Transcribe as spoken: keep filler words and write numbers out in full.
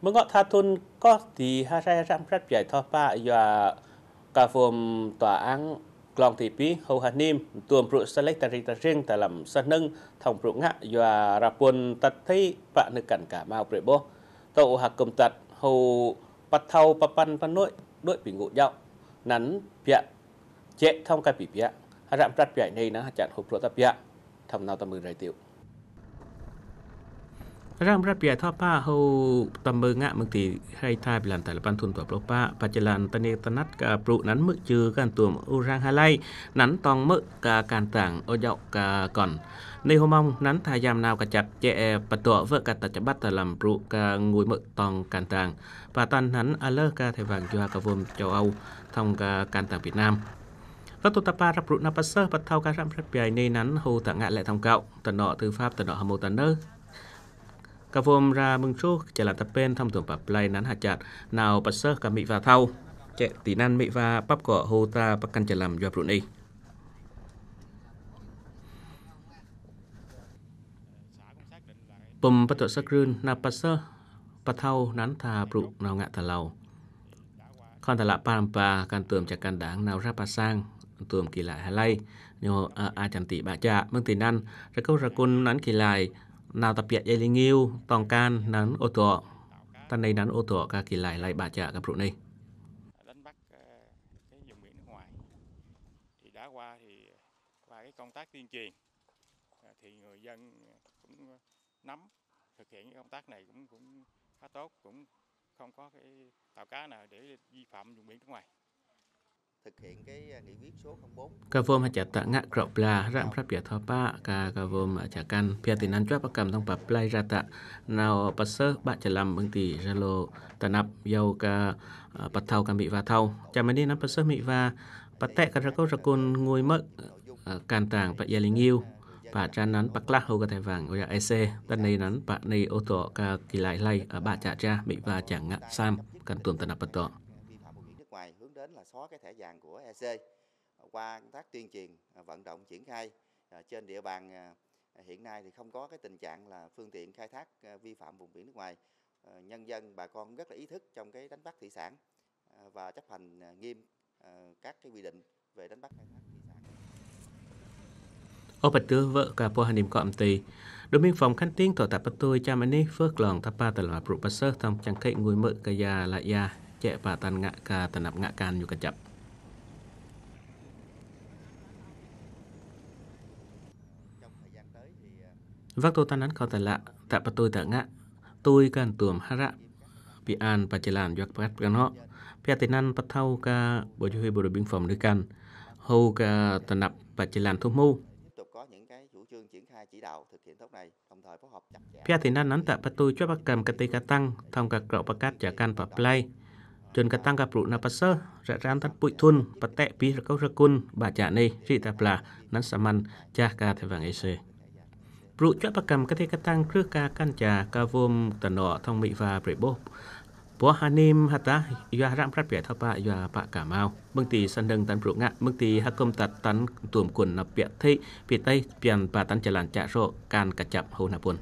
Mơ̆ng ngŏ tha thŭn kơh ti ha rai răm răt piai thoh pă yua ka vom tòa án glong ti pih hâu ha nim tuôm brŭ sa lĕ ta ri ta ring ta lăm sa hnơ̆ng thŏng brŭ ngă yua ra pôn tât thei pă nơ̆ kăn ka mau brei boh. Tơ u ha kư̆m tât hâu pă thâu pă păn pă nuih đuaĭ pi ngŭ jŏk. Năn biă jĕ thŏng ka pi biă. Ha răm răt piai nây năn ha chăn hâu brŭ ta biă. Thăm nau ta mưn rai tiu. Răm răt piai thoh pă hâu tâm mơ ngă mơ̆ng ti hrei tha blan ta lăp păn thŭn dua pluh pă, pă jơlan ta nê ta năt ka brŭ năn mơ̆ chư kan tuôm u rang ha lai, năn tŏng mơ̆ ka kan tang ô jŏk ka kon. Nê hô mong năn tha yam nau ka chăt, jĕ pă dŏ vơ̆ ka ta chăp băt ta lăm brŭ ka ngui mơ̆ tŏng kan tang. Pă tăn năn a lơ ka thai vang yua ka vom châu Âu, thŏng ka kan tang Việt Nam. Ră tŭ ta pă răp brŭ năp pă sơh pă thâu ka răm răt piai nê năn hô ta ngă lĕ thŏng kăo, ta nŏ tư pháp ta nŏ ha mô ta nơh. Ka vom ra mơ̆ng sôh, jơlan ta pên thăm tuôm pă play năn ha chăt, nau pă sơh ka mĭ va thâu. Jĕ ti năn mĭ va păp kŏ hô ta pă kăn jơlan yua brŭ nê. Pŭm pă tŏ sơk rưn năp pă sơh, pă thâu năn tha brŭ nau ngă ta lau. Khon ta lăp păm pă kan tuôm čă kan đang nau ră pă sang, tuôm ki lai ha lai, ñu a a čăn ti bă čă, mơ̆ng ti năn, rơkâu rơkŭn năn ki lai, nau ta piăt jai li ngiu, tŏng kan năn ô tŏ. Ta nây năn ô tŏ ka ki lai lai bă čă ka brŭ nê. Đánh bắt, ờ, cái vùng biển nước ngoài. Thì đã qua thì qua cái công tác tuyên truyền, ờ, thì người dân cũng nắm thực hiện cái công tác này cũng, cũng khá tốt, cũng không có cái tàu cá nào để vi phạm vùng biển nước ngoài. Thực hiện cái, à, nghị quyết số không bốn. Ka vom ha čăt ta ngă krŏ pla, răm prăp pia thŏ pă, ka, ka vom, a, čă kan, pia ti năn čuă pă kăm tŏng pă play ra ta, nau pă sơh bă čơlăm mơ̆ng ti Zalo ta năp yau ka, a, pă thâu ka mĭ va thâu. Čăm mơni năn pă sơh mĭ va, pă tĕ ka rơkâu rơkŭn ngui mơ̆, a, kan tang pă ia li ngiu, pă čăn năn pă klah hô ka thai vang, ôya ese, ta nây năn pă nây ô tŏ ka ki lai hlay, a, bă čă ča, mĭ va čă ngă sam, kan tuôm ta năp pă tŏ. Vi phạm vùng biển nước ngoài hướng đến là xóa cái thẻ vàng của E C. Qua công tác tuyên truyền, à, vận động triển khai, à, trên địa bàn, à, hiện nay thì không có cái tình trạng là phương tiện khai thác, à, vi phạm vùng biển nước ngoài. À, nhân dân, bà con rất là ý thức trong cái đánh bắt thủy sản, à, và chấp hành, à, nghiêm, à, các cái quy định về đánh bắt khai thác thủy sản. Ơ pă tơ vơ̆ ka pô ha nim kŏ mơti. Đồn biên phòng Khánh Tiến tŏ ta pă tui čăm anih vơ̆ klong ta pă ta lăm brŭ pă sơh tŏng čăng khĕ ngui mơ̆ ka ya la ya, čĕ pă tăn ngă ka ta năp ngă kan ñu ka čăp. Wăk tơ ta năn khŏ ta lă, ta pă tui ta ngă, tui kan tuôm ha ră, pi an pă čơlan yuak păt pơkăn hŏ. Pia ti năn pă thâu ka bộ chỉ huy bộ đội biên phòng nưh kăn, hô ka ta năp pă čơlan thu hmu. Tiếp tục có những cái chủ trương triển khai chỉ đạo thực hiện tốt này. Pia ti năn năn ta pă tui čuă pă kăm kơtê ka tăng, tŏng ka krŏ pơkăt čă kan pă play. Jŭn ka tăng ka brŭ năp pă sơh, ră ran tăn pui thŭn, pă tĕ pih rơkâu rơkŭn, bă čă nê, rĭ ta pla, năn samăn, čah ka thai vang ese. Brŭ čuă pă kăm kơtê ka tăng krưh ka kăn čă, ka vom ta nŏ tŏng mĭ va brei boh. Boh ha nim ha tah, yua răm prăp pia thŏ pă, yua pă ka mau. Mơ̆ng ti săn đơ̆ng tăn brŭ ngă, mơ̆ng ti ha kŭm tăt tăn tuôm kŭn năp pia thĕ, pi tây pian pă tăn čơlan čă rŏ, kan ka čăp hô năp pŭn.